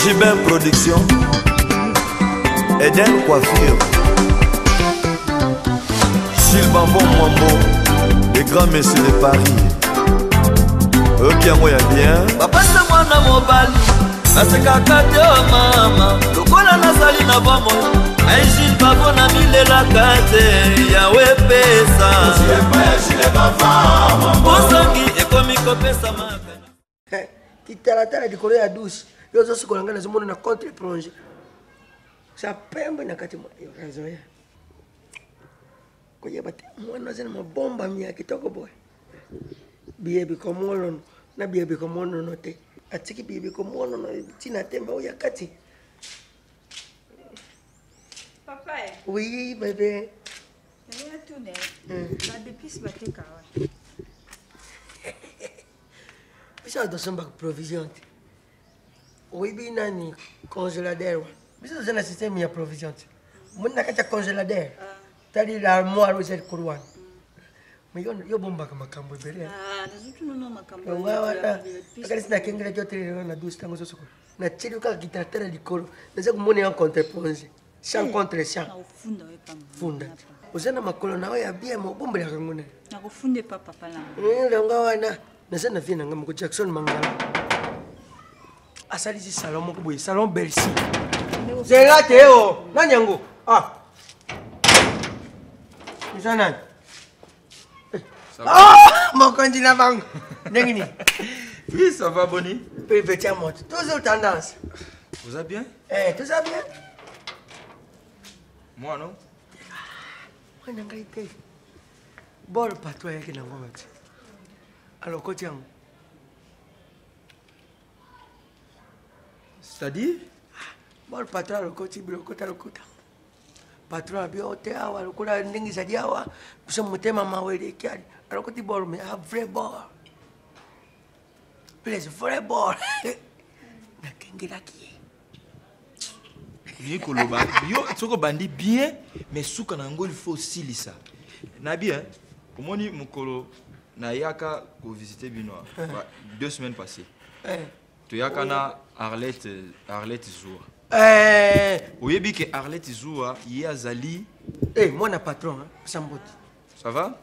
Gibin Production, Eden Coiffure, Gilles Bambon Mwambo, les grands messieurs de Paris. oyoki yango ya bien bapesa mwana mobali nasekaka te o mama lokola nazali na bomoi ngai Gilles Bavo na milelaka te yawe pesa bozangi ekomi kopesa maka eh, kitalatala likolo ya douche yo ozosukola ngai nazomona na contre plonge sa pembe na kati razoya koyeba te mwana aza na mabombami ya kitoko boye biyebi komonono na biyebi komonono te atiki biyebi komonono ntina te me oyo ya kati Papa. Eh. Oui, bébé. Biso bato tosombaka provision te oyebi nani congélateur wana biso toza na système ya provision te omoni na kati ya congélateur ah. tali l'armoire oyo eza likolo wana mais yo bombaka makambo ebele ah, nga wana akanisi nakengelaki yo telelelo na douce ntango ozosokola natieli kaka kitalatala likolo naza komona ya contre plonge champ contre champ funda oza na makolo na oyo ya bien mobombelaka yango nani nakofunda epa papa na eh, longa wana naza na vie na ngai moko jackson mangala asalisi salon moko boye salon belsi zela te o oh. nani yango ah eza nani ah, mokonzi na bango ndenge nini oui ça va boni pepetia moto toujours tendance vous allez bien eh toza bien moi non mwana ngai te bol pato ayaki nango bati alokoti yango c'est-à-dire bol patron alokoti bilokota lokota patron abi o te awa lokola ndenge ezali awa biso motema mawa eleki ali alokoti bol mais a vrai bol place vrai bol nakengelaki ye olingi koloba yo soki obandi bien mais suka na yango il faut osilisa na bien omoni mokolo nayaka kovisite bino deux semaines passées eh. toyaka na arlette arlette zuwa eh. oyebi ke arlette zuwa ye azali eh, mwana patron samboti ça va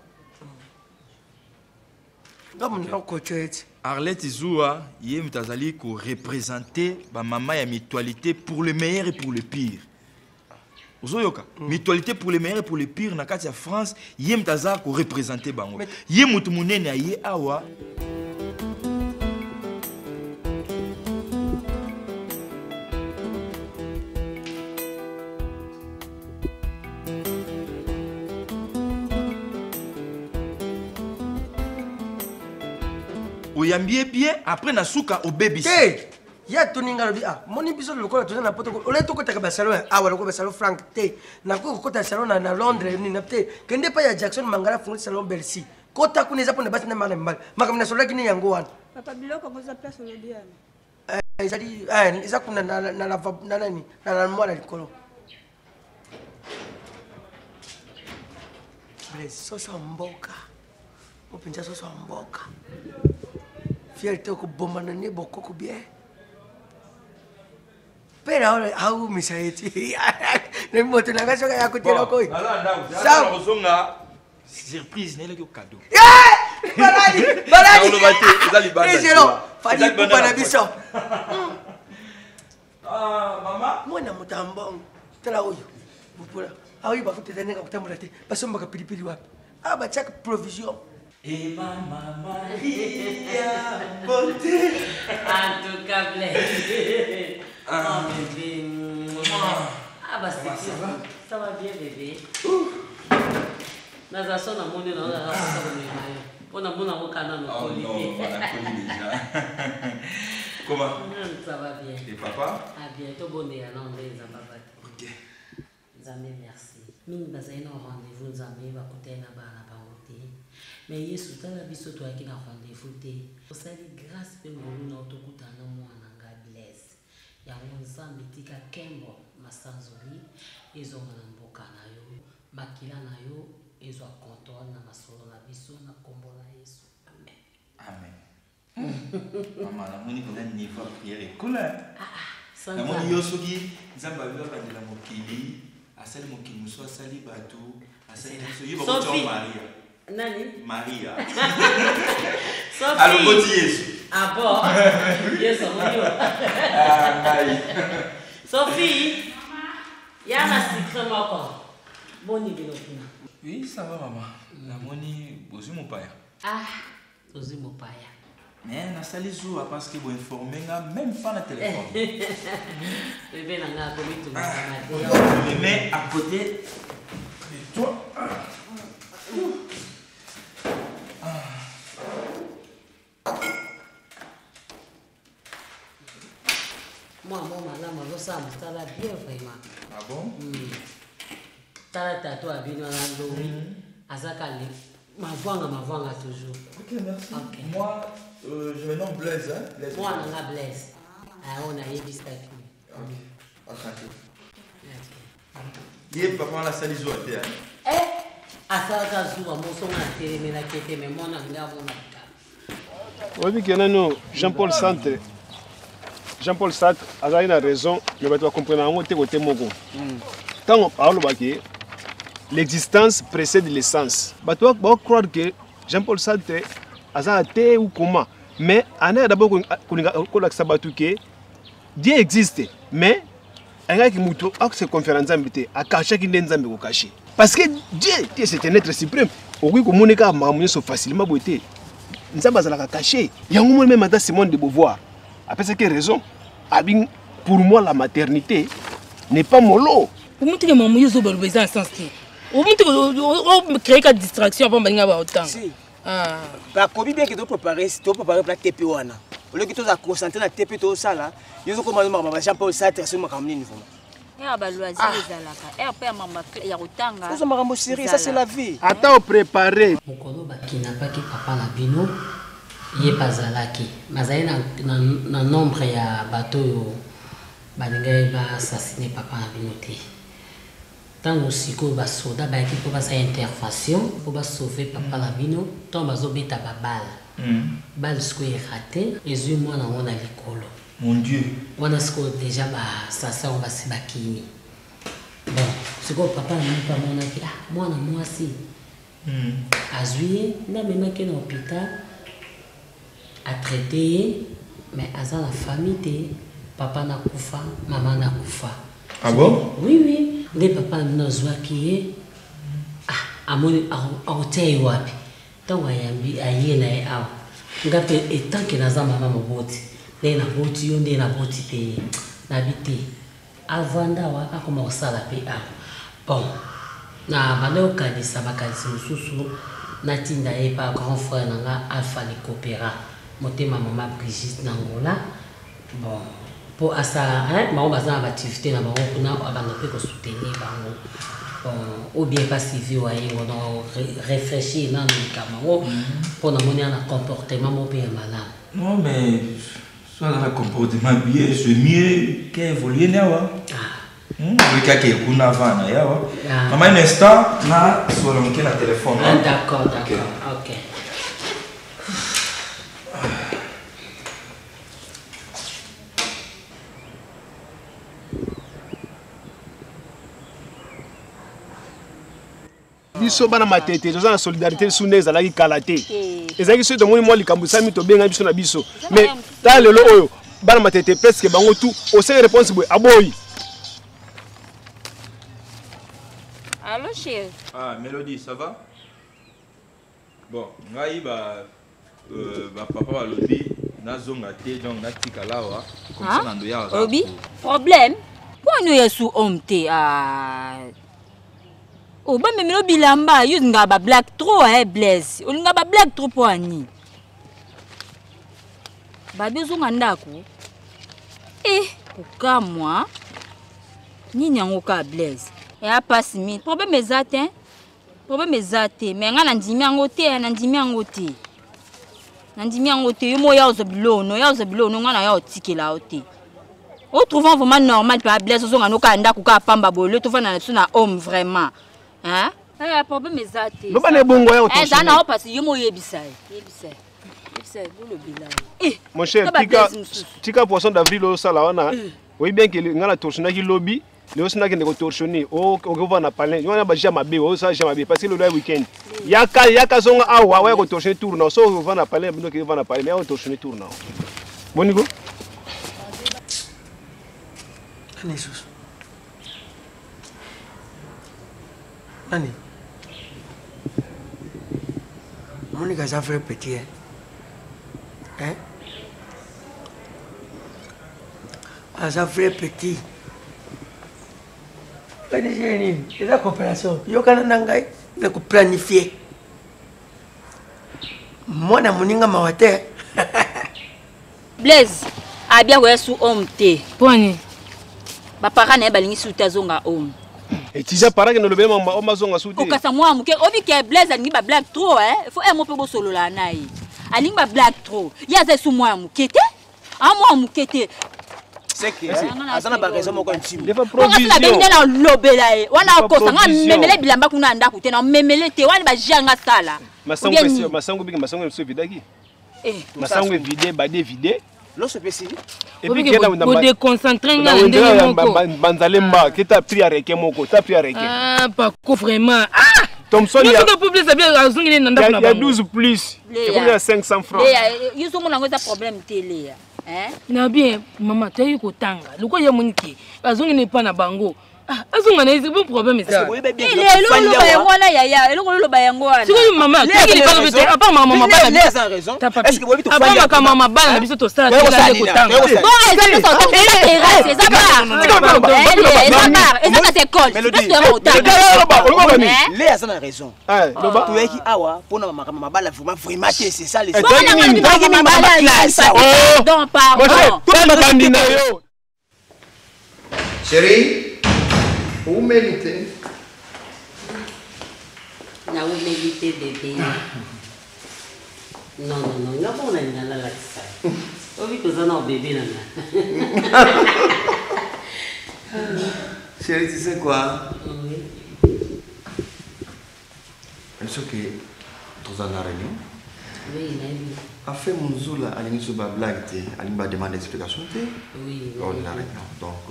nga moto nakokoco ete arlette zuwa ye moto azali korepresente bamama ya mutualité pour le meilleur et pour le pire ozoyoka mm. mutualité pour le meilleur et pour le pire na kati ya france ye moto aza korepresente bango ye moto monene aye awa oyambi ye bien après na suka obebisi te ye atuni ngai alobi ah moni biso lokola toza na poto ole tokotaka basalon ya awa lokola basalon frank te nakoki kokota salon na londres nini te kende epai ya jackson mangala afungoli salon belsi kota kuna eza mpona basi na bana mibali makambo nasololaki nini yango wana papa biloko yango eza place olobi wana eh, ezali eh, eza kuna na nani na lalmoa na likolo Blaise soso ya mboka o mpenza soso ya mboka fierté okobomana ne bokoko bien mpe na awumisa ye ti na moto na ngai soki aya kotela koi kozonga surprise nayelaki yo cadeau balali balali fali kupa na biso Ah, mama. Mwana moto ya mbongo. Tala oyo. Bopola. Aoyi bafuta eza ndenge kotambola te. Basombaka pilipili wapi? Ah, batiaka provision. Ema Maria beauté. En tout cas, Blaise. Ah. Oh, bébé. Ah, bah, c'est ça va. Ça va bien, bébé. Naza so na moni na na posa komema yo. Mpo na mona yango kana oh nokoli te. Comment hmm, Ça va bien. Et papa Ah bien, tobondela nao nde Nzambe abate. Ok. Nzambe merci. Mingi bazali na rendez-vous Nzambe bakutani na bana na bango te. Mais Yesu tala biso toyaki na rendez-vous te. Osali grâce mpe ngolu na yo tokutana na mwana nga Blaise. Yango Nzambe tika kembo masanzoli ezonga na mboka na yo. Makila na yo ezwa controle na masolo na biso na kombo na Yesu. Amen. Amen. Mama, namoni mpenza niveau ya prière ekola. Ah, ah, Namoni yo soki Nzambe abi abandela mokili, asali mokili mosusu, asali bato, asali biso, ye bakotya Maria. Nani? Maria. Sophie. Aloboti Yesu. Ah bon? Yesu amoni yo. Ah, ngai. Sophie. Ya na secret moko. Boni bino kuna. Oui, ça va maman. Namoni bozwi mopaya. Ah, tozwi mopaya. Mais nasali zuwa parce que boinforme nga même pas na téléphone. Bebe na nga akomi tungisama te. Je me mets à côté de toi. Mwa mwa malamu azosala mosala bien vraiment. Ah bon? Tala tato ya bino wana lowi azaka le mavwanga mavwanga toujours. Ok, merci. Okay. Moi, je me nomme Blaise. Hein? Blaise. Moi, nanga Blaise. Ah, on a yebisaki. Ok. Enchanté. Ye papa wana asali zuwa te. Eh, asalaka zuwa mosongo natelemelaki te me mwana ngai amona likambo. Oyebi ke nano Jean-Paul Sartre, Jean-Paul Sartre azalaki na raison, mais bato bakomprena yango te kote moko. Ntango alobaki l'existence précède l'essence, bato bakocroire que Jean-Paul Sartre aza athée ou comment, mais anaya d'abord kolinga kolakisa bato ke Dieu existe, mais alingaki moto akose confier na Nzambe te, akashaki nde Nzambe kokashe. Parce que Dieu, Dieu c'est un être suprême. Okoki komona kaka makambo nyonso facilement boye te. Nzambe azalaka caché. Yango moni même ata Simone de Beauvoir apesaki raison. Abi pour moi la maternité n'est pas molo. Omutu ke mamu yo zoba loba eza na sens te. Omutu o créer ka distraction avant baninga ba otanga. Si. Ah. Bakobi bien que to préparer, to préparer plat TP wana. Au lieu que toza concentré na TP to sala, yo zo koma makambo ba Jean Paul Sartre so makambo nini vraiment. Ere ba loisir ezalaka, ere pe ya makambo ya kotanga. Ozo makambo sérieux, ça c'est la vie. Ata o préparer. Mokolo bakinapaki papa na bino, ye pe azalaki. Bazali na nombre ya bato oyo balingaki ba assassiner papa na bino te. Tango sikoyo ba soda bayaki po basala intervention po ba sauver papa na bino, tango bazobeta ba balle, balle sikoyo e rater, ezui mwana yango na likolo. Mon Dieu. Wana sikoyo dejà ba assassins yango basi bakimi. Bon, sikoyo papa na bino pe amonaki, ah mwana mwasi azui ye nde amemaki ye na hopital, a traiter ye mais aza na famille te, papa na kufa, mama na kufa. Ah bon? Oui, oui. Nde papa na bino azuaki ye, ah, amoni akotia ye wapi? Ntango ayambi aye na ye awa, nga mpe etant que naza mama moboti, ndenge naboti yo, ndenge naboti mpe ye, nabi te avanda awa akoma kosala mpe awa. Bon, na banda kokanisa makanisi mosusu, natinda ye pa grand frère na nga Alpha le Coopera, motema mama Brigitte na Angola. Bon, po asala, hein, bango baza na ba activité na bango kuna, abanda mpe ko soutenir bango. Bon, ou bien pas suivi wa yengo, donc réfléchir nanu likambo yango, mpo namoni ya na comportement moko mpe ya malamu. Non, mais soit aza na comportement bien, c'est mieux qu'évoluer na awa. Olekaki kuna avant na ye awa. Mama, un instant, na solo moke na téléphone. Ah, d'accord, d'accord, ok. Biso bana Matete toza na solidarité lisusu nde ezalaki kala te. Ezalaki soki tomoni mwa likambo esami tobenga biso na biso, mais tala lelo oyo bana Matete presque bango tout osali réponse boye aboyi. Allô chérie. Ah Mélodie, ça va? Bon, ngai ba papa balobi nazonga te, donc natikala awa comme ça Ah? na ndoya aza Obi? ko- Problème? Pona oyo su homme te, ah. Oh, ba memelo bilamba, yo nga ba black trop, hein, Blaise. Olinga ba black trop po ani. Ba bezonga ndako. Eh, kokamwa. Nini yango ka Blaise? Ya passe mi. Problème eza te. Problème eza te, mais nga nandimi yango te, nandimi yango te. Nandimi yango te, yo moya ozo bilono, ya ozo bilono nga na ya otikela yo te. O trouvant vraiment normal pa Blaise ozonga no ka ndako ka pamba boye, to fana na biso na homme vraiment. Hein? Eh, problème eza te. Loba na ebongo ya Eh, otoshi. za na o parce yo moyebisa ye. Yebisa ye. Yebisa ye, bolobela ye. Eh, Mon cher, to ba Blaise mosusu. tika poisson d'avril osala wana. Oyebi bien ke ngai na torsionnaki lobi, lelo soki nakende kotorsionne okovanda na palin wana baja mabe, osala ja mabe parce que lelo ya weekend. Yaka yaka zonga awa waya kotorsionne tour na so ovanda na palin bino ke ovanda na palin mais otorsionne tour na. Boni ko? Nani lisusu? Nani? Monica aza vrai petit hein? Hein? Aza vrai petit. Planifie nini? Eza coopération. Yokana na ngai na koplanifie. Mwana moninga mawa te. Blaise abia koya su homme te. Poni. Ba parents na ye balingi su te azonga homme. Etija para ke nolobele mama homme azonga su te. Okasa mwa moke obi ke Blaise alingi ba blague trop hein. Faut un mot pe bosolola na ye. Alingi ba blague trop. Ye aza su mwa moke te. A mwa moke te. Seke aza na ba raison moko intime. Provision. Nga nde na lobela ye. Wana akosa nga memele bilamba kuna ndako te na memele te wana ba janga sala. Masango masango bingi masango biso vidaki. Eh. Masango evide bade evide. Loso epesi. Bodeconcentre nga na ndenge moko. Banzale mba kita prix ya reke moko, ta prix ya reke. Ah Paco vraiment. Ah! Thomson ya Soki po Blaise azongi ne na ndako na bango. Ya 12 plus. Ekomi ya 500 francs. Léa, yo somo nango eza problème te Léa. Hein? Na bien maman, toyei kotanga. Lokola ye amoni ke azongi ne epa na bango. Ah, azonga na ye bon problème eza eloko oloba yango wana yaya eloko oloba yango wana sikoyo mama toyaki libala be te apart makambo mabala apart makambo mabala na biso tosala tolande kotanga bon eza biso eza terrasse eza bar eza bar eza kati école biso toyaka kotanga le aza na raison toyaki awa mpona makambo mabala vraiment vraiment te c'est ça les pardon pardon bandi na yo Chérie, oumeli te. Naumeli te bebe. Non, non, non, nga moko nalinga nalakisa yo. Obi koza na bebe na nga. Chérie, tu sais quoi? Oui. Soki toza na réunion. Oui, nayebi. Afe Munzula alingi so ba blague te, alingi ba demande explication te. Oui. Lors de la réunion. Donc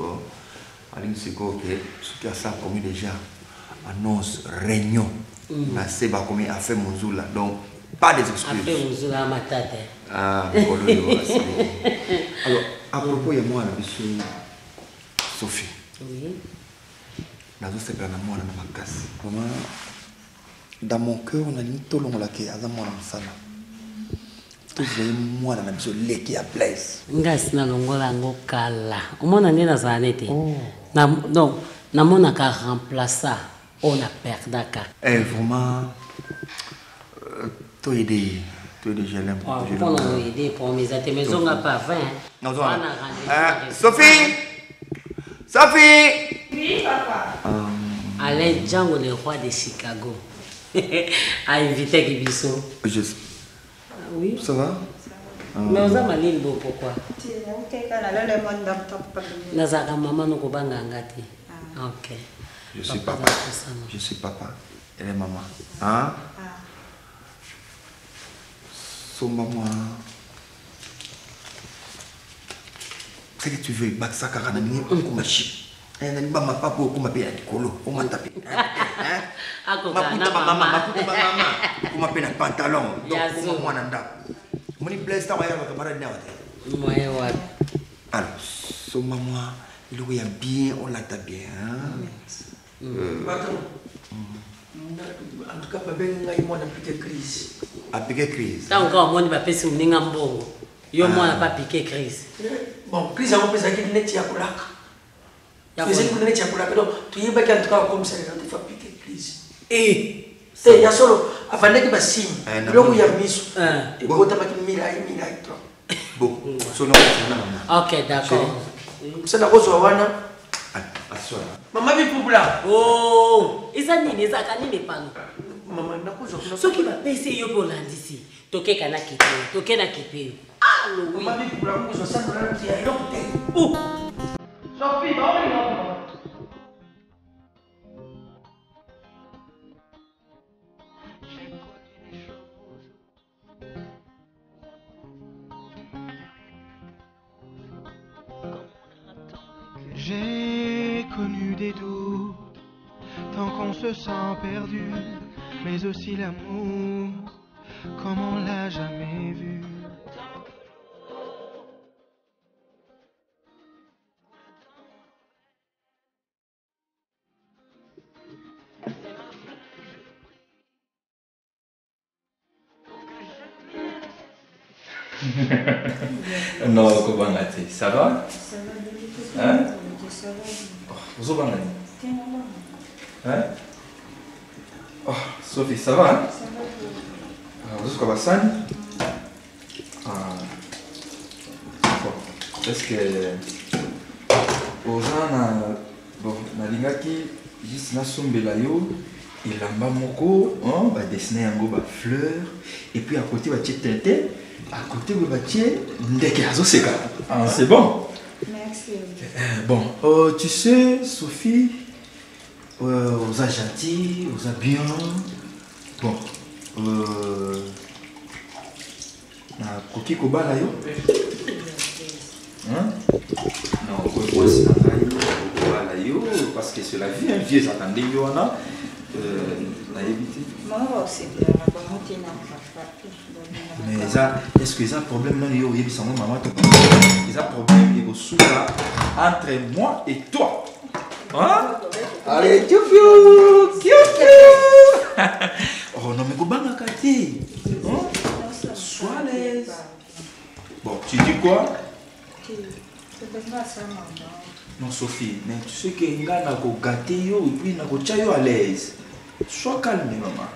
alingi sikoyo ke soki asa akomi déjà annonce réunion. Na se bakomi Afe Munzula. Donc pas des excuses. Afe Munzula matata. Ah, mikolo oyo asili. Alors, à propos ya mwana biso Sophie. Oui. Nazosepela na mwana na makasi. Vraiment, dans mon cœur, nalingi tolongola ke aza mwana mosala. Tozwa ye mwana na biso leki ya Blaise. Nga si nalongola yango kala. Omona nde nazala nete. Na, donc, namonaka remplaça oyo na perdaka. Eh, vraiment, toyede ye. Toyede je l'aime. Oh, Je l'aime. mpona koyede problème eza te, mais zonga pa 20. Non, zonga. Wana rendez-vous. Sophie! Sophie! Oui, papa. Alain Django, le roi de Chicago. A invité biso. Je... Oui. Ça va? Mais oza malili bo pourquoi? Nazalaka mama no kobanga nga te. Ok. Je suis papa. Je suis papa. Elle est maman. Hein? Somba moi. Ce que tu veux, bakisa kaka na ningi okoma chip. Eh, na ba mapapu okoma pe ya likolo, omata pe. Maputa ba mama, maputa ba mama. Okoma pe na pantalon. Donc okoma mwana ndako. Moni Blaise ntango ayaka camarade na te. Moyen wapi? Alors, somba moi eloko ya bien, olata bien, hein? Patron. En tout cas, babengi ngai mwana piqué crise. A piqué crise. Ntango kaka omoni bapesi moninga mbongo, yo mwana pa piqué crise. Bon, crise yango mpe ezalaki neti ya kolaka. Ezalaki kuna neti ya kolaka. Donc, toyebaki en tout cas akomisa lelo te fa piqué crise. Eh! Te, ya solo, avandaki ba signe, biloko ya miso, ebotamaki milai, milai trop. Bon, solo na mama. Ok, d'accord. Msa nakozwa wana. Aswa. Mama bipupula. Oh, eza nini ezalaka nini epano? Mama nakozwa kuna. Soki bapesi yo mpe olandisi, tokeka na kipeyo, toke na kipeyo. Ah, lowi. Mama bipupula nakozwa sano na ya eloko te. Oh. Sophie, baolinga. des doutes, tant qu'on se sent perdu, mais aussi l'amour, comme on l'a jamais vu. Non, kobanga te. Ça va? Ça va, Hein? Ça va. Ozobanga nini? Hein? Oh, Sophie, ça va? Hein? Ça va. Ah, ozosuka basani? Ah. Bon, est-ce que oza na bon, nalingaki juste nasombela yo elamba moko hein, badessine yango bafleur et puis à côté batie tete à côté boye batie ndeke azoseka. Ah, c'est bon. Merci. Bon, tu sais, Sophie, oza gentil, oza bien. Bon, nakoki kobala yo? Hein? Non, mwasi na ngai kobala yo parce que c'est la vie, hein, vie ezalaka ndenge wana. Nayebi te. Mama osepelaka bango te na papa. Mais eza, est-ce que eza problème nani yo oyebisa ngo mama to? Eza problème ekosuka entre moi et toi. Hein? Allez, tchou tchou. Oh non, mais kobangaka te. Hein? Sois à l'aise. Bon, tu dis quoi? Non, Sophie, mais tu sais que nga na ko gâter yo et puis na ko tia yo à l'aise. Sois calme, maman.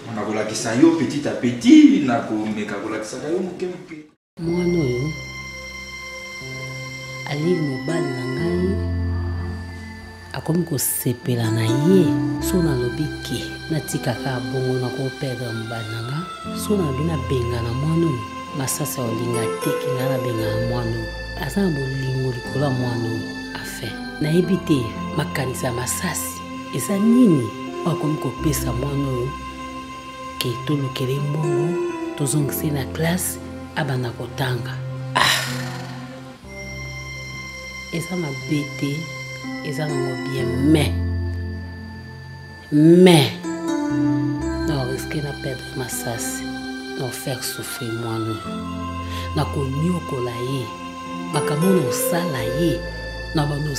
On a kolakisa yo petit à petit, na komeka kolakisaka yo moke moke. Mwana oyo aleli mobali na ngai akomi kosepela na ye. So nalobi ke natikaka bongo na koperdre mobali na nga. So nalobi nabenga na mwana oyo, masasi ya kolinga te ke ngai nabenga na mwana oyo. Aza na bolingo likolo ya mwana oyo. Afin nayebi te makanisi ya masasi eza nini oyo akomi kopesa mwana oyo ke tolukele mbongo tozongise na classe abanda kotanga. Ah! Eza mabe te, eza nango bien, mais na risque na perdre masasi, na faire souffrir mwana oyo, na konyokola ye makambo na osala ye, na bando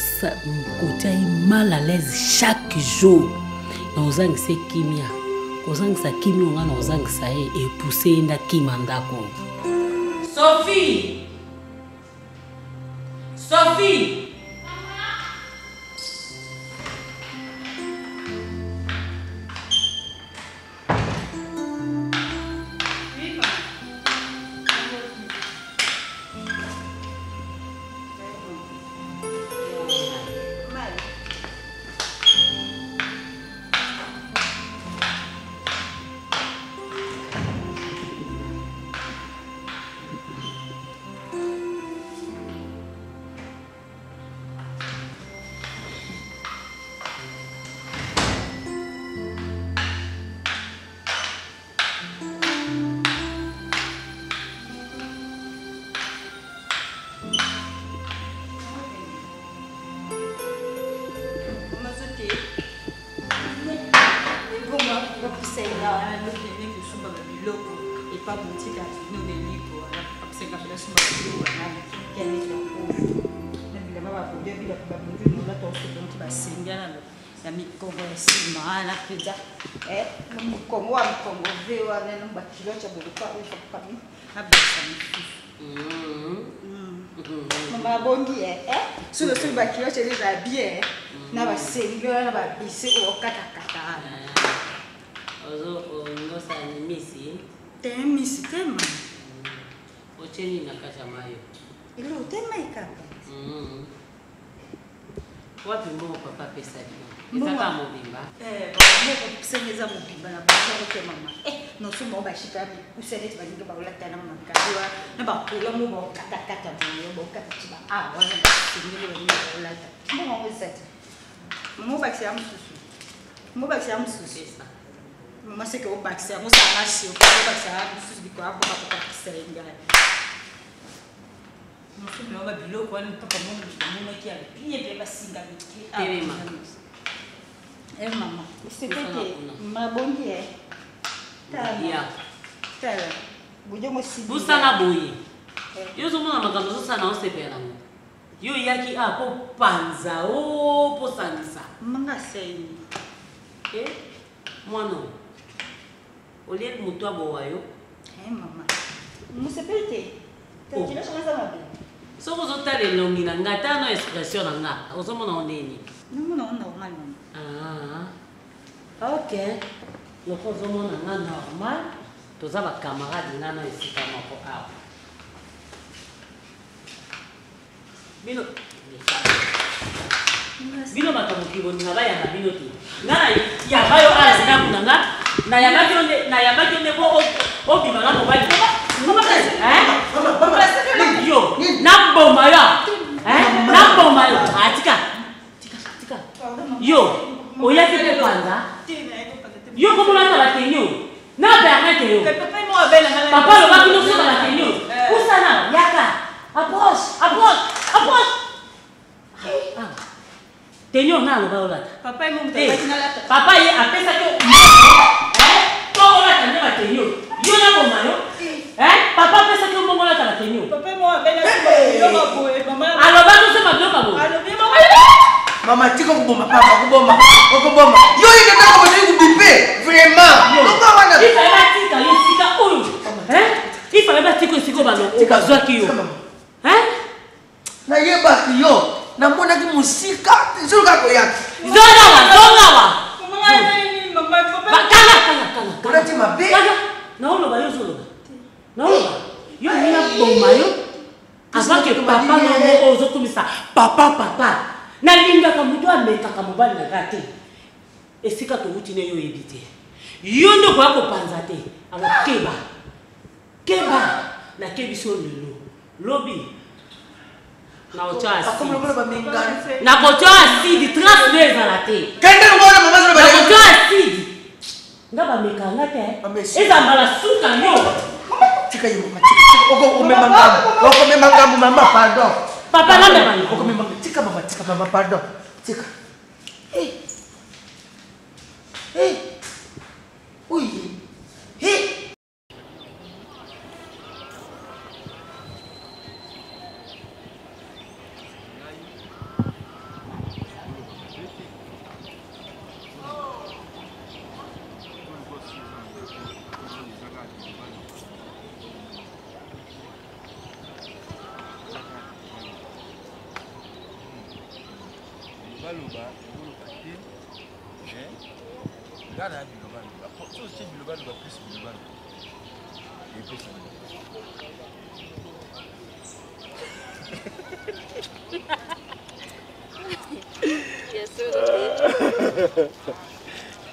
kotia ye mal à l'aise chaque jour, na ozangisa ye kimia, kozangisa kimia nga na ozangisa ye epousse ye nda kima ndako. Sophie! Sophie! Mama bongi eh soki bakiloche eza bien na basengi wana na babise oyo okatakata wana. Ozosala misi te misi te ma otie nini na kati ya mayo? Elo te mai kaka. Wapi mbongo papa apesa bino? Ezaka mobimba? Moko pisanga eza mobimba na bango te mama. Nosomba bashika mikusa neti balingi baolata na makabi wana na bakola mo baokatakata boye baokata ti ba a wana basengeli balingi baolata. Mbongo yango eza te. Mama obakisa ya mosusu. Mama obakisa ya mosusu. Mama seke obakisa yango osanga surprise obakisa ya mosusu bikoya mpoka kokakisa ye ngai. Mosusu na biloko wana papa moko namonaki ya bien mpe basinga mike. Telema. Eh mama, c'était que mabongi eh. Tala. Tala. Bojongo sibi. Busana boye. Yo ozomona makambo ozosala na osepela nango. Yo oyaki a po panza o po sangisa. Manga seni. Eh mwana olie moto abowa yo. Eh mama. Musepeli te. Oh. Soki ozotala elongi na nga tala no expression na nga ozomona ngo ndeni. Namona ngo normal mama. Ah. Ok. Loko ozomona nga normal toza ba camarade nga na esika moko awa. Bino bino bato ya mokili bolinga bayamba bino te nga na yamba yo awa ndako na nga nayambaki yo nde nayambaki yo nde po obima na mobali yo naboma yo naboma yo atika tika tika yo oyaki kopanza yo komolata batenio na permettre yo papa alobaki nosomba bateni oyo pusana yaka approche approche approche ah. teni oyo na aloba olata papa ye apesaki yo po olata nde bateni oyo yo naboma yo papa apesaki yo mbongo olata bateni oyo alobaki osomba biloko ya boye mama tika koboma papa koboma okoboma yo yeke ndako bozali kobipe vraiment loka wana ifale batika yo esika oyo ifale batika esika oyo bazwaki yo nayebaki yo namonaki mosika zoluka koyaki zongawa zongawa kanga kanga kanga olati mabe naoloba yo ozoloba naoloba yo olingi naboma yo avant que papa nango oyo ozokumisa papa papa nalingaka moto amekaka mobali na nga te esika towuti ne yo oyebi te yo nde okoya kopanza te alo keba keba nakebisi yo lelo lobi nakotya asidi trace nde ezala te nakotya asidi nga bameka nga te eza mbala suka yo tika ye mama okomema ngambo okomema ngambo mama pardon papa namema okomema tika mama tika mama pardon tika eh eh oye eh Baloba, baloba te, nga na bilobaloba soki otie bilobaloba plus bilobaloba epesa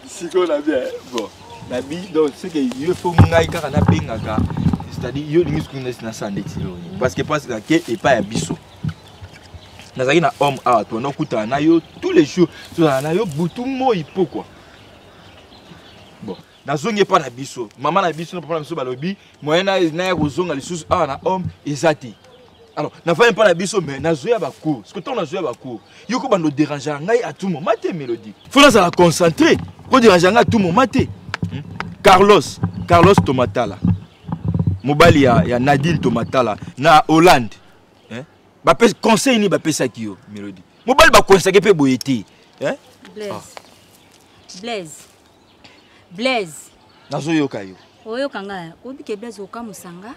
sikoyo na bien bon nabi donc ce que yo fo ngai kaka nabengaka c'est-à-dire yo olingi soki nasi nasala ndeti yo parce que parce que epai ya biso nazalaki na homme awa tobanda kokutana na yo tous les jours tozala na yo butu moi pokwa bon nazongi epai na biso mama na biso na papa na biso balobi moyen naya kozonga lisusu awa na homme eza te alors nafandi mpa na biso mais nazoya bacours soki ntango nazoya bacours yo ko bando dérange ngai à tout moment te mélodie fo nazala concentré ko dérange ngai à tout moment te hmm? carlos carlos tomatala mobali ya, ya nadine tomatala na hollande eh? Bapesi conseil nini bapesaki yo Melodie? Mobali bakonisaki mpe boye te. Eh? Blaise. Ah. Blaise. Blaise. Nazoyoka yo. Oyoka nga, oyebi ke Blaise okamwisa nga.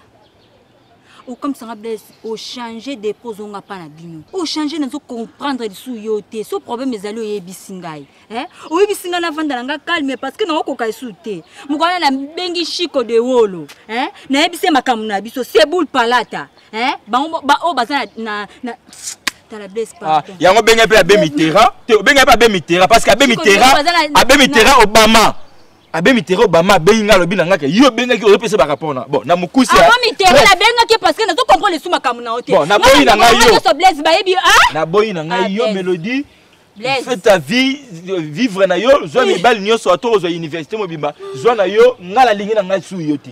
Okamwisa nga Blaise, ochange depuis ozonga pa na bino. Ochange nazo comprendre lisusu yo te. So problème ezali oyebisi ngai. Eh? Oyebisi ngai navanda na nga calme parce que nakokoka lisusu te. Mokolo wana nabengi Chico de Wolo. Eh? Nayebisi ye makambo na biso, Seboul Palata. Eh? Bango ba oyo baza na na tala Blaise Ah, pardon. yango obengai mpe abe mitterrand te obengai mpe abe mitterrand parce que abe Chico, mitterrand baza na- abe mitterrand obama abe mitterrand obama abengi ngai alobi na ngai ke yo obengaki ozopesa barapport na bon na mokuse ya- Avant Mitterrand nabengaki parce que nazo comprendre lisusu makambo na yo te. Bon, naboyi na ngai yo. nyonso Blaise bayebi ah? naboyi na Ah, ngai yo Blaise. mélodie Blaise. fais ta vie vivre na yo zwa mibali nyonso ata ozwa université mobimba zwa na yo ngai nalingi na ngai su yo te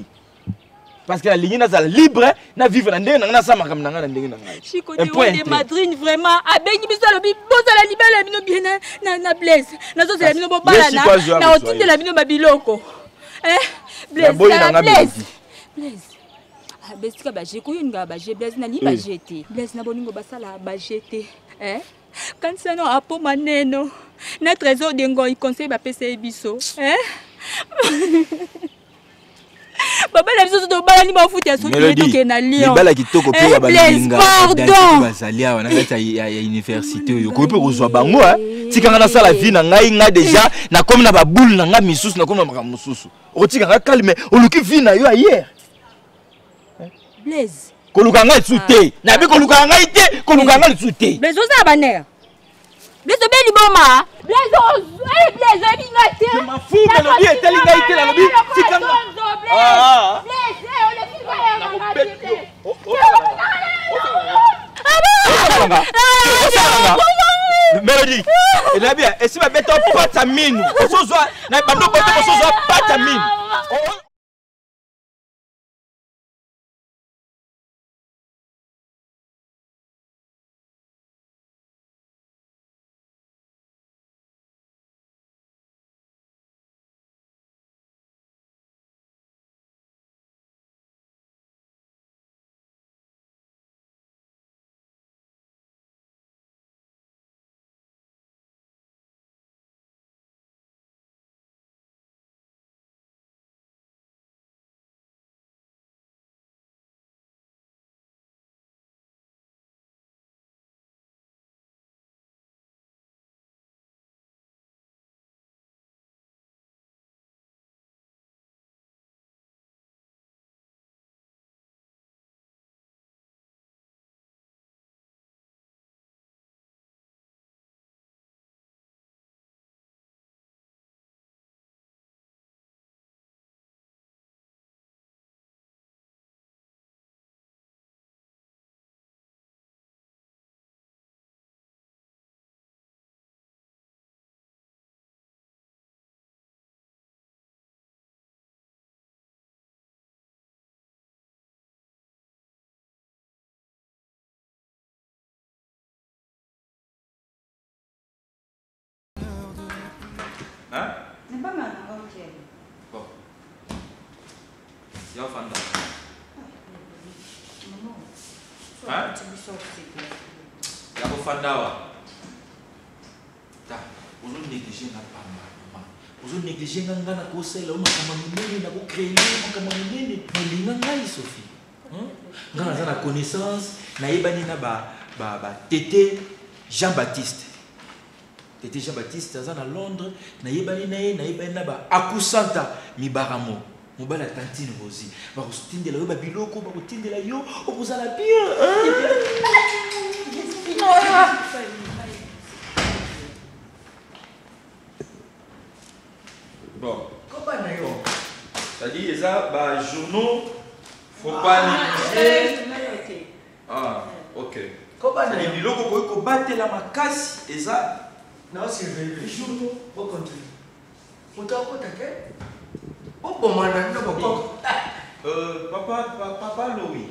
Parce que nalingi nazala libre, na vivre na ndenge na ngai, nasala makambo na ngai na ndenge na ngai. Chico Un de point de un trait. madrine vraiment abengi biso alobi bozala libala ya bino bien na Blaise nazozela bino Ye bobalana Chico azwa na kozwa otindela ye. bino babiloko. Eh, Blaise Naboyi na tala nga Blaise. Mélodie. Blaise. Ah, besika baje koyoninga baje Blaise nalingi Eh. baje te. Blaise na bolingo basala baje te. Eh? Kanisa no apo maneno na trésor de ngoi conseil bapesa ye biso. Eh? Babala biso tobalani bafuta ya soki tokende na Lyon. Mibala kitoko mpe Eh, ya Blaise, balinga pardon. bazali awa na kati ya université oyo okoki mpe kozwa bango tika nga nasala vie na ngai. Ngai déjà nakomi na baboule na ngai misusu, nakomi na makambo mosusu. Okotika nga calme, oluki vie na yo ailleurs. Blaise. Koluka ngai lisusu te, nayebi koluka ngai te, koluka ngai lisusu te. Blaise oza baner. Blaise obeli boma. Blaise eh, Blaise oyebi nga te. Fou, Mélodie etali ngai te, nalobi tika nga. Ah, ah. Blaise, eh, oleki ngai ya nganga te, Blaise. Mélodie elabi esi babeta pata minu osozwa na bando bote osozwa pata minu. Hein? Bon. Ya ofanda. Hein? Ya kofanda awa. Ta, ozo négliger nga pamba, mama. Ozo négliger nga, nga na kosalela yo makambo ya minene, na kocréer yo makambo ya minene. Molinga ngai, Sophie. Hein? Nga naza na connaissance, nayebani na ba tete Jean-Baptiste. Tete Jean-Baptiste aza na Londres, nayebani na ye, nayebani na ba Akusanta Mibaramo, mobali ya Tantine Rosie. Bakotindela yo ba biloko, bakotindela yo, okozala bien, hein? Bon. Koba na yo. C'est-à-dire, eza ba journaux, faut pas négliger. Ah, ok. Koba na C'est-à-dire, yo. biloko koki kobatela makasi eza Na surveiller les journaux, bo continue. Moto akota te. Boboma na bino bokoko. Papa Lowi.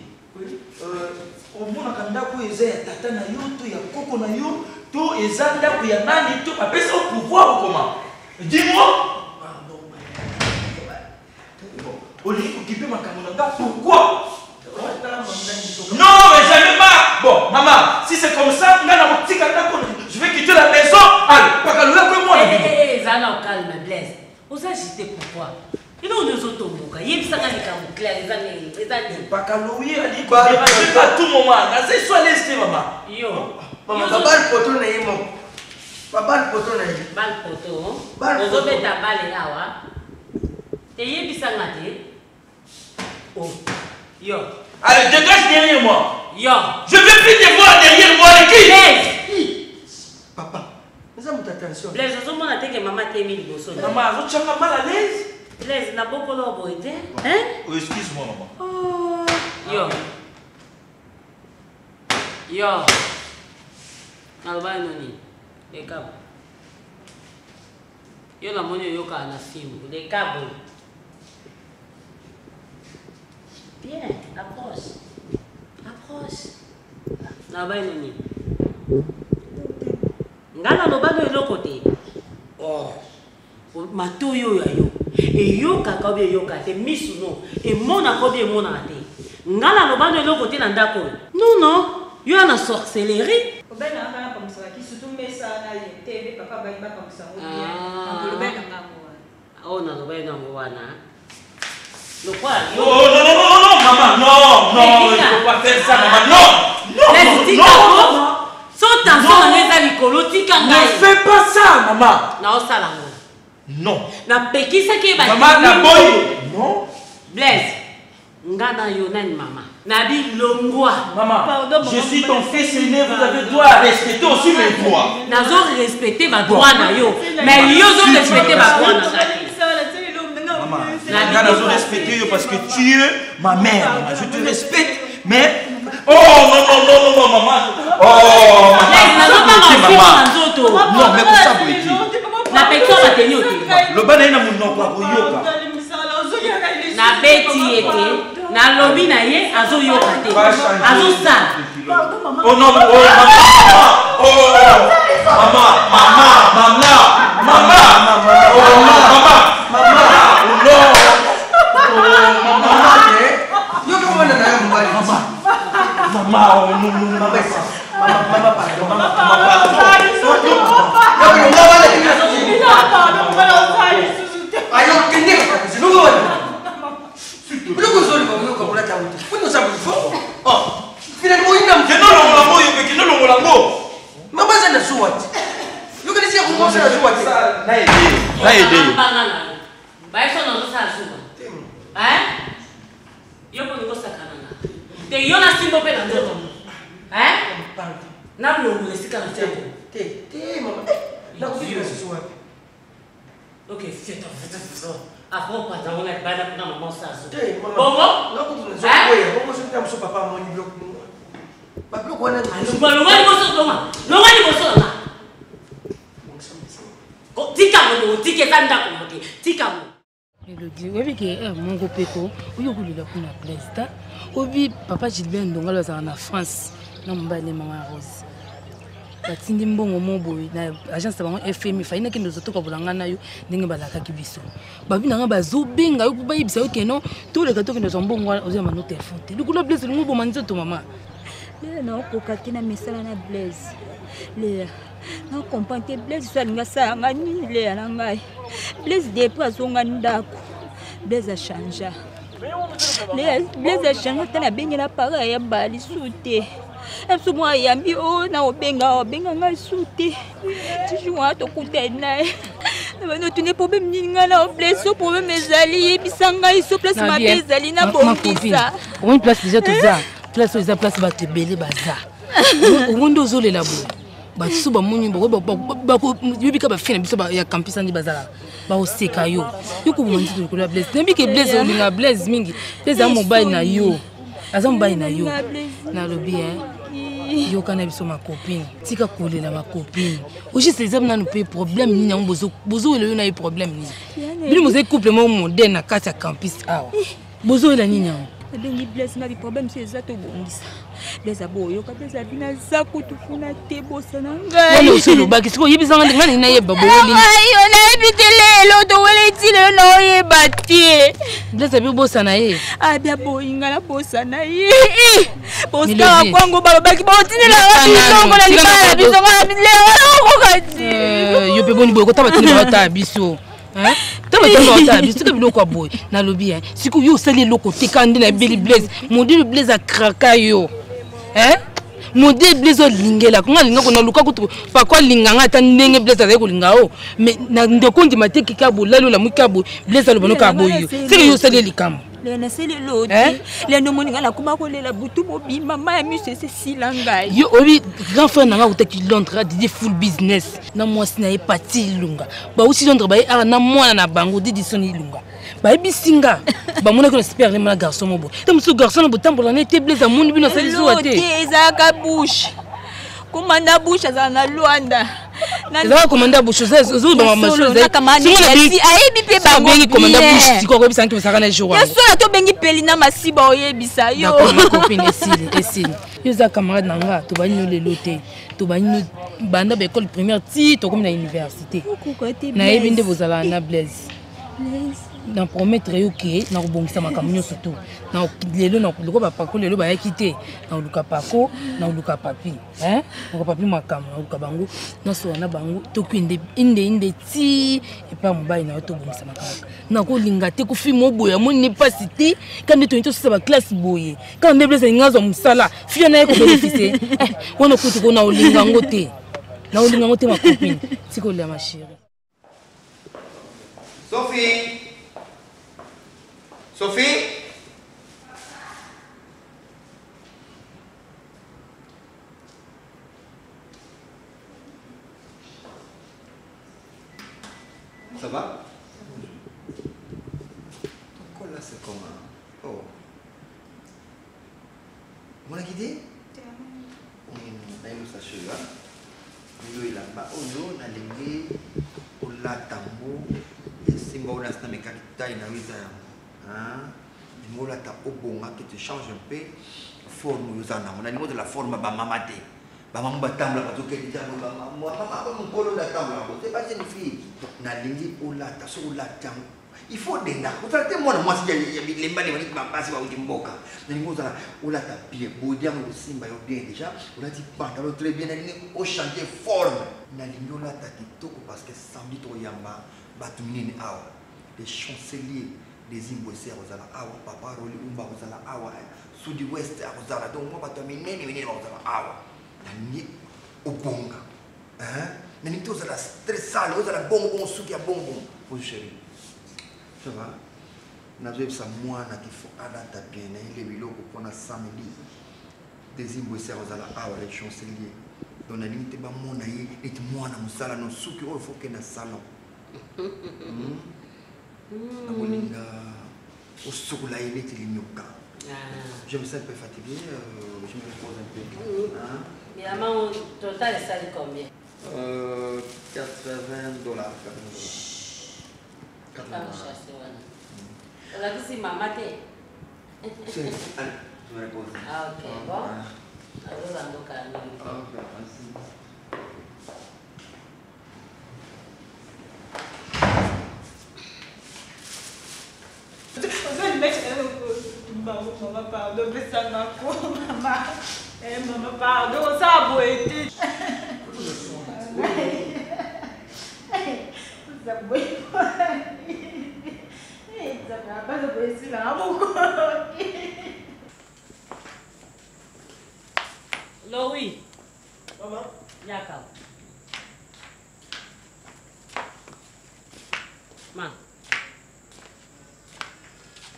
Omonaka ndako eza ya tata na yo to ya koko na yo to eza ndako ya nani to bapesa yo pouvoir okoma. Dis-moi. Olingi kokipe makambo na nga pourquoi? Non, mais jamais pas. Bon, maman, si c'est comme ça, nga na kotika ndako, je vais quitter la maison. Allez, paka loya ko mwana bino. Eh, eh, eh, zala au calme, Blaise. Oza agité pourquoi? Ino nyonso otomboka, yebisaka likambo clair, eza nini? Eza nini? Paka loye ali ko déranger à tout moment. Naza so à l'aise te, maman. Yo. Maman, Yo babal poto na ye moko. Babal poto na ye. Bal poto. Bal poto. Ozobeta bale awa. Te yebisanga te. Oh. Yo. Allez, dégage derrière moi. Yo. Je veux plus te voir derrière moi, les Blaise. Papa, nous avons attention. Blaise, ozomona te ke mama atemi liboso na yo. Mama, azotyanga mal à l'aise. Blaise, na bokolo boye te. Hein? Oh, excuse-moi, maman. Oh. Yo. Yo. Naloba yo nini? Lekabo. Yo namoni oyokaka na fimbu. Lekabo. Bien, approche. Approche. Naloba ino nini? Nga naloba no eloko te. Oh. Matoyi oyo ya yo eyokaka obi eyoka te, misu no emonaka obi emonaka te. Nga naloba no eloko te na ndako oyo. Non non, yo ya na sorcellerie. Obela nga na pangusa ba kisi surtout mesa na ye TV papa ba ba pangusa ngo bien. Ah. Olobela nga ngo wana. Oyo naloba yo nango wana. Lokola yo. Oh non non non non maman non non il faut pas faire ça maman non non non non so tension na ngai eza likolo tika ngai. Ne fais pas ça maman. Naosala ngo. Non. Napekisaki ye Maman naboyi. Non. Blaise. Nga na yo nani mama? Nabi longwa. Maman, Pardon, je suis ton fils aîné, vous avez droit à respecter aussi mes droits. Nazo respecter ba droit na yo, mais yo zo respecter ba droit na nga. Maman, nga nazo respecter yo parce que tu es ma mère, maman. Je te respecte, mais Oh non non non non non maman. Oh maman. Non mais pour ça boye te. Na pekisa bateni ote. Loba na ye na monoko akoyoka. Nabeti ye te, nalobi na ye azoyoka te, azosala. Oh non, oh maman, oh maman, maman, maman, maman, oh maman, maman, oh non, oh maman, yo mpe mwana na yo mobali maman, maman, oh non, non, non, maman, maman, pardon, maman, pardon, ayo kende biloko wana biloko ozoluka oyoka kolata yango te poni oza boye oh finalement oyina kende olongola ngo yo mpe kende olongola ngo mama aza na zuwa te yokanisi ya kongo aza na zuwa te na ede bayeso nazosala zuwa yo mpo nikosakana na te yo na simbo mpe na nzoto nalongola esika na tiango te te mama nakoki lisusu wapi Ok, feta, feta, feta. Après, on passe dans la bana kuna maman sazo. Te, mama. Bongo? Nakutu nazokwea. Bongo soki na mosusu papa amoni biloko. Babiloko wana. Longwa longwa liboso longwa. Longwa liboso na nga. Tika ngo, tika eza ndako mo te. Tika ngo. Elodie, oyebi ke heure moko mpe ko oyo okolela kuna Blaise ta oyebi papa Gilbert Ndongalo azalaka na France na mobali ne mama Rose batindi mbongo mo boye na agence na bango fmi fai nakende ozotokabola ngai na yo ndenge balakaki biso babi na ngai bazobenga yo mpo bayebisa yo keno toleka tokende ozwa mbongo wana ozoyamba no telefone te likolo Blaise olingi oboma nzoto mama Lea naokoka te na mesana na Blaise Lea na comprendre te Blaise so alingi asala ngai nini Lea na ngai Blaise depuis azonga ndako Blaise achangea Lea Blaise achangea ata nabengela para ya mbala lisusu te biso mwa ayambi o na obenga obenga ngai su te toujours wana tokutani na ye bano otuni problème nini ngai na oblesse so problème ezali yebisa ngai so place mabe ezali nabongisa omoni place deja toza place oyo eza place bato ebele baza omoni nde ozolela boye bato so bamoni yobi ka bafi na biso ya campus andi bazalaka bakoseka yo yo koboma nzoto likolo ya blaise nayebi ke blaise olinga blaise mingi blaise aza mobali na yo aza mobali na yo nalobi yoka na biso makopine tika kolela makopine ojiste eza nanu mpe problème nini yango bozowela yo na ye problème nini bino bozali couple moko moderne na kati ya campus awa bozowela nini yango nabengi blaise nga biproblème so eza tobongisa blaise aboyoka blaise abi naza kutu kuna te bosana ngai osi olobaki sikoyo oyebisanga nde ngai nalingi nayeba boweli yo nayebi te lelo toweli ti lelo naoyeba te blaise abi obosana ye abi aboyi ngai nabosana ye bosala kwango balobaki botindelaka bilongo na libala na biso ngai lelo naokoka te yo mpe boni boye kota batindi baotala biso ntango ntango otala biso tika biloko ya boye nalobi e sikoyo yo osali eloko te kaka nde nayebeli blaise modele blaise akraka yo modele blaise olingelaka nga alinga kona luka kutu pako alinga nga ata ndenge blaise azali kolinga o mais na ndeko ndima te kika bolali olamuki ka boye blaise aloba no kaka boye yo seke yo osali ye likambo Lea nasali eloko te lea nde omoni ngai nakoma kolela butu mobimba mai ya miso esi esila ngai yo oyebi grand frère na ngai akutaki londres adidi full business na mwasi na ye pati ilunga bauti londres baye awa na mwana na bango didison ilunga bayebisi nga bamonaki na super lema na garçon mobo te mosusu garçon na botambola na ye te blaise amoni bino asali zuwa te ezalaka bouche komanda bouche azala na lwanda. Ezalaka commanda Bush, ozobama ayebi mpe bangobengi commanda Bush sikoyo akoyebisa nki ozalaka na jour wana. Solo tobengi Pelina Masiba oyebisa yo. Copine esili esili. Yo oza camarade na nga, tobandi no lelo te. Tobandi no banda ba école primaire ti tokomi na université. Nayebi nde bozalaka na Blaise. Na promettre yo ke nakobongisa makambo nyonso to lelo lokola bapako lelo bayaki te, nakoluka pako, nakoluka papi, nakoluka papi makambo, nakoluka bango nasola na bango tokende inde inde ti epai mobali na yo tobongisa makambo. Nakolinga te kofi moboye amoni ne mpasi te kaka nde toyei tosisa baklasse boye kaka nde Blaise alingi azwa mosala fia na ye kobénéficie wana kutu ko naolinga yango te, naolinga yango te ma copine, tikolia ma chérie. Sophie Sophie Ça va? Ton col là c'est comment? Oh. Mon guidé? Nayo sachet là. Yo elamba oyo nalingi olata yango esimba oyo nasi namekaki taille na yo eza yango nalingi olata obonga que tu change un peu forme oyo oza nango. Nalingi ozala forme ya bamama te, bamama batambolaka bazokende ntango bamama mokolo nde atambolaka bo te pas une fille. Nalingi olata, soki olati yango il faut denda ozala te mwana mwasi ya bilemba lemba neti basi bauti mboka. Nalingi ozala olata bien bodi yango ekosimba yo bien. Déjà olati pantalon très bien, nalingi ochange forme, nalingi olata kitoko parce que samedi tokoyamba bato minene awa, les chanceliers des Imbwese akozala awa, papa Roli Umba akozala awa, Sudi West akozala, donc mwa bato ya minene minene bakozala awa. Nalingi obonga, nalingi te ozala stressale, ozala bongo bongo, suki ya bongo bongo. Bonjour chérie, ça va? Nazoyebisa mwana qu'il faut alata bien, nayele biloko mpona samedi des Imbwese akozala awa, les chanceliers. Donc nalingi te bamona ye neti mwana mosala no suki oyo faut okende na salon. Nakolinga osokola ye neti linyoka. Je me sens un peu fatigué, je me repose un peu. Hein? Mais total esali combien? 80 dollars. 80 dollars. Olakisi mama te? Allez, je me repose. Ah, ok, bon. Azozandoka nini? Ok, merci. Mama, pardon, pesanga ko, mama. Eh, mama, pardon, osala boye te. Lowi. Mama. Yaka. Ma.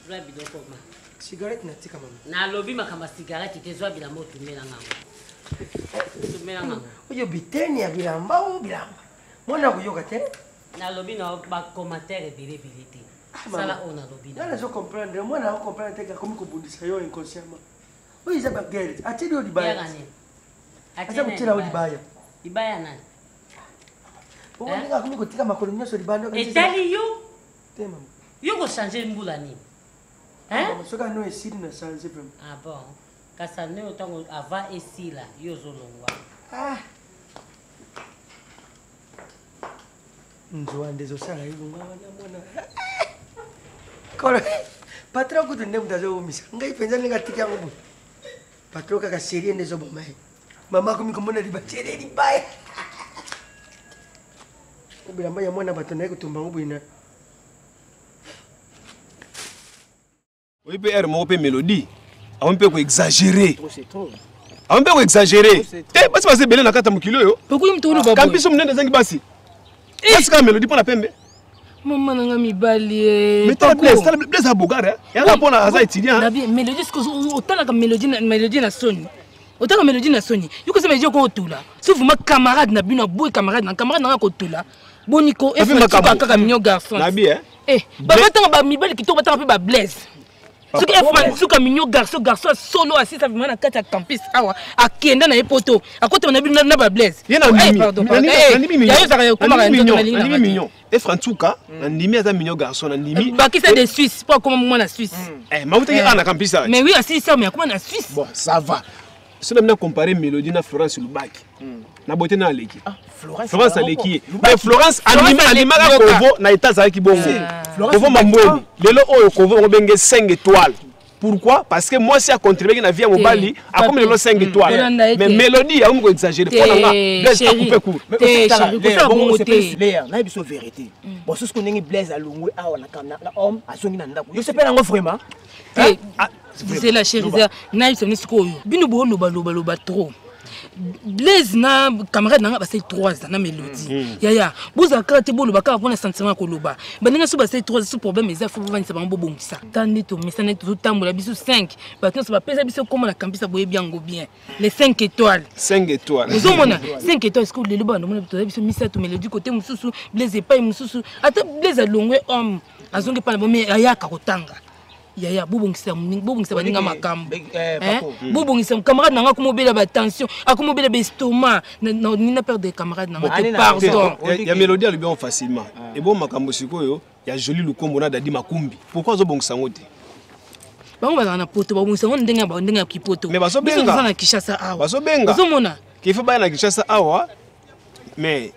Zwa biloko ma. Cigarette natika mama. Nalobi makambo ya cigarette te, zwa bilamba otumela ngango. Otumela ngango. Oyo biteni ya bilamba o bilamba. Mwana koyoka te. Nalobi na ba commentaire ebele ebele te. Sala oyo nalobi. Nga nazo comprendre, mwana ako comprendre te akomi kobundisa yo inconsciemment. Oyo eza ba guerre, atieli yo libaya. Aza kotiela yo libaya. Libaya nani? Bongo ndenge akomi kotika makolo nyonso libanda. Etali yo. Te mama. Yo kochange mbula nini? Soki ano esili na change vraiment. Ah bon. Kasi ano ntango avant esila yo ozolongwa. Ah. Nzwa nde ezosala ye bongo wana mwana. Kolo patron kutu nde moto azowumisa ngai mpenza ndenge atiki yango boye. Patron kaka serie nde ezoboma ye. Mama akomi komona libatiele libaya. Bilamba ya mwana bato naye kotumba yango boye na oyi mpe aire moko mpe mélodie akomi mpe koexagere, akomi mpe koexagere te. Basi baza ebele na kati ya mokili oyo, kambiso monene ezangi basi, basi kaka mélodie mpo na pembe. Mama nanga mibali. Mais tala Blaise, tala Blaise abogare yanga mpona aza étudiant. Mélodie otalaka mélodie na soni, otanga mélodie na soni, yo kosa mélodie okotula so vraiment camarade na bino aboyi camarade na camarade nanga kotula boni ko efatika kaka mignon garçon. Nabi eh batanga ba mibali kitoko, batanga mpe ba Blaise. Soki efra suka mignon garçon, garçon solo asisa vraiment na kati ya campus awa, akenda na ye poto, akotama na bino na ba Blaise. Ye na ndimi. Pardon. Ya yo zaka koma na nzoto na lingi. Mignon. Efra Nsuka, na ndimi aza mignon garçon na ndimi. Bakisa de Suisse, po akoma mwana Suisse. Eh, mawutaki ana campus awa. Mais oui, asisa mais akoma na Suisse. Bon, ça va. Soki na comparer Mélodie na Florence Lubaki. Na beauté na aleki. Florence aleki ye. Mais Florence animaka Kovo na état azalaki bongo. Kovo Mambweni. Lelo oyo Kovo bango benge 5 étoiles. Pourquoi? Parce que moi si a contribué na vie ya mobali, akomi lelo 5 étoiles. Mais Mélodie akomi ko exagérer. Mpo na nga, Blaise a coupé court. Léa, nayebi so vérité. Bon, soki ndenge Blaise alongwe awa na homme azongi na ndako. Yo sepela yango vraiment? Zela chérie, zela nayebisa bino sikoyo bino bolobaloba trop. Blaise na camarade nanga basali 3 ans na Mélodie. Yaya, bozala kaka te boloba kaka mpona sentiment ya koloba. Baninga so basali 3 ans, so problème eza, fo bovandisa bango bobongisa. Ta nde tomesana tozotambola biso 5, bato nyonso bapesa biso koma na campus, boyebi yango bien, les 5 étoiles. 5 étoiles. Ozomona 5 étoiles sikoyo lelo bana omona toza biso misato, Mélodie kote mosusu, Blaise epai mosusu. Ata Blaise alongwe homme, azongi epai na bo, mais ayaka kotanga. Yaya, bobongisa bobongisa baninga makambo, bobongisa camarade nanga akomobela batension, akomobela baestomac, nina perdre camarade nanga te, pardon. Ya Mélodie alobi yango facilement. Ebo makambo sikoyo ya Joli Lukombo na Dadi Makumbi, pourquoi azobongisa yango te? Bango bazala na poto, babongisa yango ndenge ya kipoto. Mais bazobenga. Biso toza na Kinshasa awa. Bazobenga. Ozomona kifo baya na Kinshasa awa, mais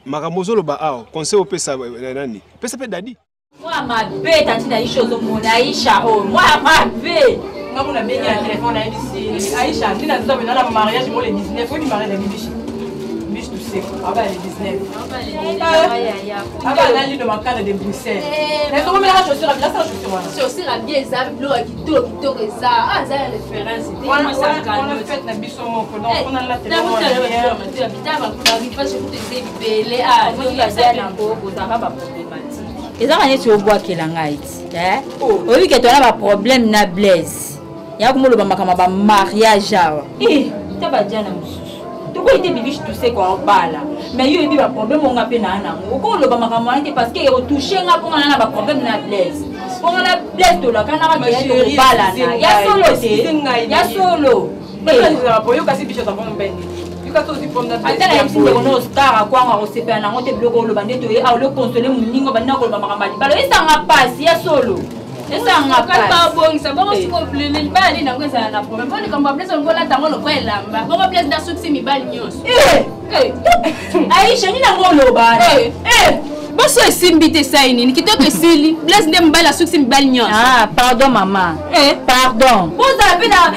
makambo ozoloba awa, conseil opesa nani? Pesa mpe Dadi. Mwa mabe tantine Aisha, ozomona Aisha oyo mwa mabe. Nga mona bengi na telefone, nayebisi Aisha nde naza pena na mariage mo le 19. Oyebi mariage ya bibishi bishi tuseko aba le 19 aba na lido makanda de Bruxelles. Nazokomelaka chaussure, nasala chaussure wana. Chaussure ya bien eza, biloko ya kitoko kitoko eza, aza ya référence te. Wana fête na biso moko, donc mpona latebele kozaka baproblématique ezaka neti obwakela ngai ti oyebi ke toza na baproblème na Blaise, ya komoloba makambo ya bamariage awa ta badiana mosusu tokoyi te. Bibiche tuseko obala, mais yo oyebi baproblème onga mpe naa nango, okoloba makambo wana te parce que ekotouche nga mpo nga na baproblème na Blaise, mpo nga na Blaise tolakanaka tokobalana ya solo te, ya solo. Ata nayebisi ndeko no Oscar akwanga kosepela nango te. Biloko oloba nde toye awa olokonsole moningo bandi na koloba makambo ya libala, esanga mpasi ya solo, esanga. Babongisa bongo siko libala nini yango ezala na problème po likambo ya Blaise olingo olata yango lokwa elamba bongo. Blaise nde asukisi mibali nyonso. Aisha, nini yango oloba? Boso esimbi te, esali nini? Kitoko esili. Blaise nde mobali asukisi mibali nyonso. Ah, pardon mama, pardon, bozala mpe na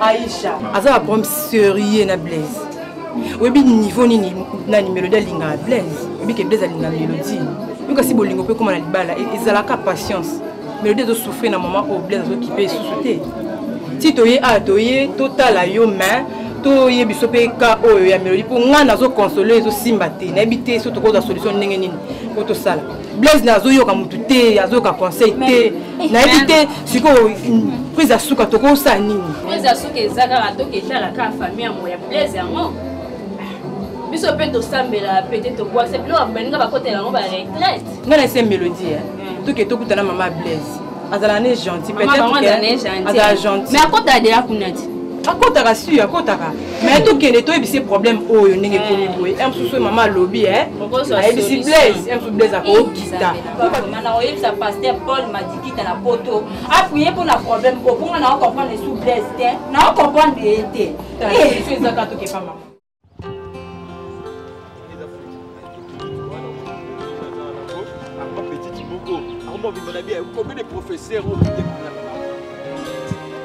Aisha aza na problème sérieux na Blaise. Oyebi niveau nini nani Mélodie alingaka Blaise? Oyebi ke Blaise alingaka Mélodie. Yoka si bolingo mpe ekóma na libala, ezalaka patience. Mélodie azosouffrir na moment oyo Blaise azokipe lisusu te. Ti toye awa, toye totala yo, mais toyebi so mpe ka oyo ya Mélodie, mpo ngai nazoconsole, ezosimba te. Nayebi te so tokozwa solution ndenge nini po tosala. Blaise na azoyoka motu te, azoyoka conseil te. Nayebi te sikoyo prise ya suka tokosala nini. Prise ya suka eza kaka toketala kaka famille yango ya Blaise yango. Biso mpe tosambela pete, tobwakisa biloko baninga bakotela yango baretraite. Ngai na ese Mélodie, toke tokutana mama Blaise, azala ne gentil, peut-être azala gentil. Mais akotala deya kuna ti? Akotaka su, akotaka, mais tokende toyebisi problème oyo ndenge ekomi boye. Un mosusu mama alobi, ayebisi Blaise, un mosusu Blaise akokita. Na oyebisa pasteur Paul Madikita na poto apuye mpona problème oyo, mponga na ocomprendre esu Blaise te, na ocomprendre ye te. Ezaka tokepa mama. Combien de professeurs,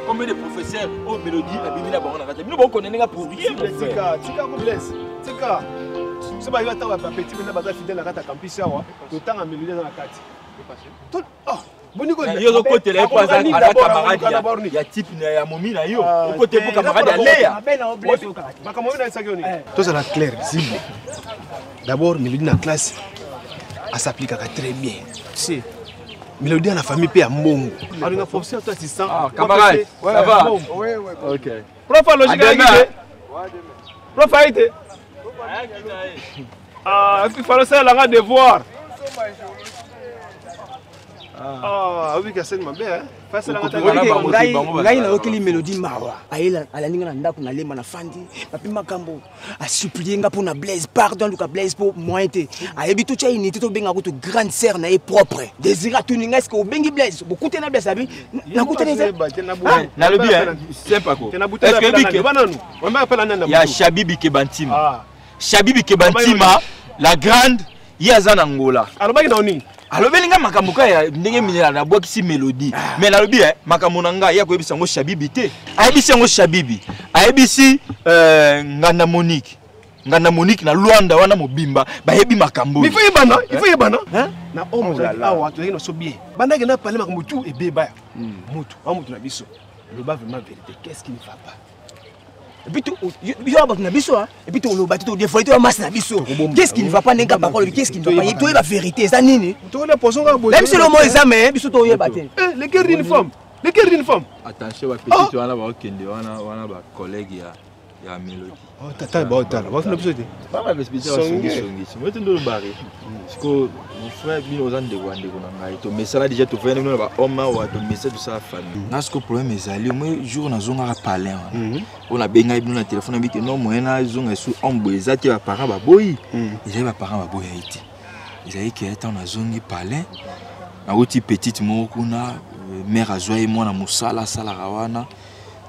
combien de professeurs oyo Mélodie abimi na bango na kati? Bino bokonene nga pour rien, mon frère. Tika, tika ko Blaise, tika. So bayi ata bapeti mpena baza fidèle na kati ya campus awa, totanga Mélodie aza na kati. Yo ozokotela ye mpo aza camarade ya type ya momi na yo, okotela mpo camarade ya Leya. Makambo oyo nayesaki yo nini? Tozala clair zible. D'abord, Mélodie na classe asaplikaka très bien. Si Mélodie na famille mpe ya mbongo, alinga professeur to assistant. Ah, camarade, ça va? Ok. Prof alogique ayaki te, prof ayi te. Ah, il fallait osalelanga devoir. Ah, oyebi kaseni mabe eh? Ngai nayokeli Mélodie mawa. Ayela alandi nga na ndako, nalemba, nafandi papi makambo, asupplie nga mpo na Blaise. Pardon, luka Blaise mpo moyen te. Ayebi totya unité, tobenga kutu grande sœur na ye propre Désiré. Atuni ngai: eske obengi Blaise, bokutana Blaise? Abi nakutani. Nalobi sempako ya Shabibi Kebantima. Shabibi Kebantima la grande, ye aza na Ngola. Alobaki na nini? Alobeli nga makambo kaka ya ndenge nabwakisi Mélodie. Mais nalobi makambo na ngai, ye akoyebisa yango Shabibi te. Ayebisi yango Shabibi, ayebisi Nganda Monique, Nganda Monique na Lwanda wana mobimba bayebi makambo. Il faut yebana, il faut yebana na homme ozalaki awa, tozalaki na so bien. Bandaki na pale, makambo tu ebeba ya mutu wa mutu na biso. Loba vraiment vérité, qu'est-ce qui ne va pas? Et puis biso ya bato na biso, et puis toloba te, todévoile to ya masse na biso. Qu'est-ce qui ne va pas? Ndenge papa olobi, qu'est-ce qui ne va pas? Toyeba vérité eza nini? Na biso lomo eza, mais biso toyeba te. Le guerre d'une femme, le guerre d'une femme. Attention, bapetite wana baokende wana, wana bacollègue ya Mélodie. Tata, baotala bafuna biso te. Songisongi ndo lobari siko. Mon frère, bino oza ndeko ya ndeko na ngai, tomesana déjà, tofandi bino na bahomme awa, tomesa, tosala famille nga. Siko problème ezali, omoi jour nazongaka palin wana oyo nabengai bino na telefone, nabi ke non, moyen nazonga esu homme boye eza te, baparent baboyi. Ezali baparent baboya ye te, ezali ke ntango nazongi palin, nauti petite moko kuna, mare azwa ye mwana mosala asalaka wana.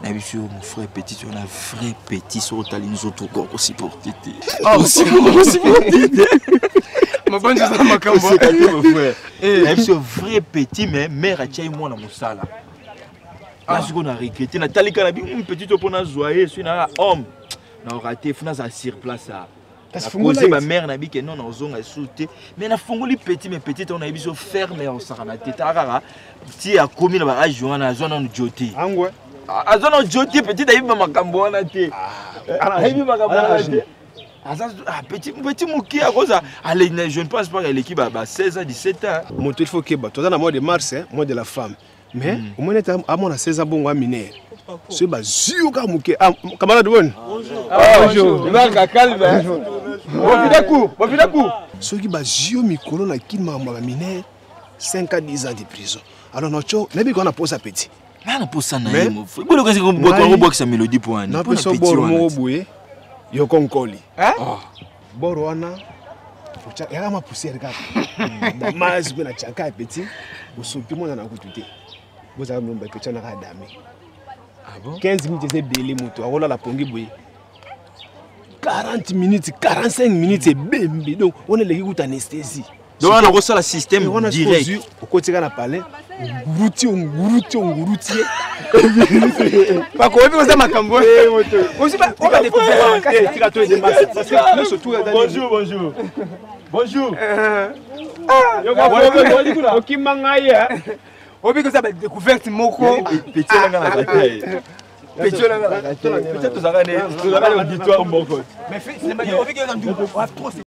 Nayebi biso, mon frère, petit wana vrai petit, soki otali nzoto okoka kosupporte te, kosupporte te. Mabanzi eza makambo. Oseka te, mon frère, nayebi biso vrai petit, mais mare atia ye mwana mosala. Nga sikoyo na regrete, natali kaka na bi petit to mpo nazwa ye soki naa homme na orate, fo nazala sur place a nakoze bamare na bi ke non, nazonga esu te. Mais nafungoli petit, mais petit ntango nayebi so ferme ya kosakana te. Tala kaka ti akomi na baage wana, azwa nanu jo te, azwa nanu jo te. Petit ayebi bamakambo wana te, ayebi makambo wana te. Aza petit, petit moke, akoza, je ne pense pas eleki ba 16 ans, 17 ans. Moto, il faut keba, toza na mois de mars, mois de la femme, mais omoni ete amona 16 ans bongo aminere, soki bazwi yo kaka moke. Camarade, boni? Bonjour. Soki bazwi yo mikolo na kini, makambo ya baminere, 5 à 10 ans de prison. Alors naco nayebi kaka na posa petit. Nga na posa na ye bolokobwakisa Mélodie mpo wani. Napesa boro moko boye, yoko nkoli boro wana yaka ma poussière kaka, damage mpe na tiaka ya petit, bosopi mwana na kutu te. Bozala milomba petit wana kaka dame 15 minutes eza ebele. Moto akolala pongi boye 40 minutes, 45 minutes ebembi. Donc wana eleki kuta anesthésie. Donc wana okosala système direct. Okotika na palais, onguruti, onguruti, onguruti ye. Bakoyebi koza makambo. Bonjour, bonjour, bonjour. Okima ngai. Oyebi koza badécouverte moko. Petit nanga na petit nanga na petit, tozalaka na auditoire moko. Mais finalement, oyebi koza trop.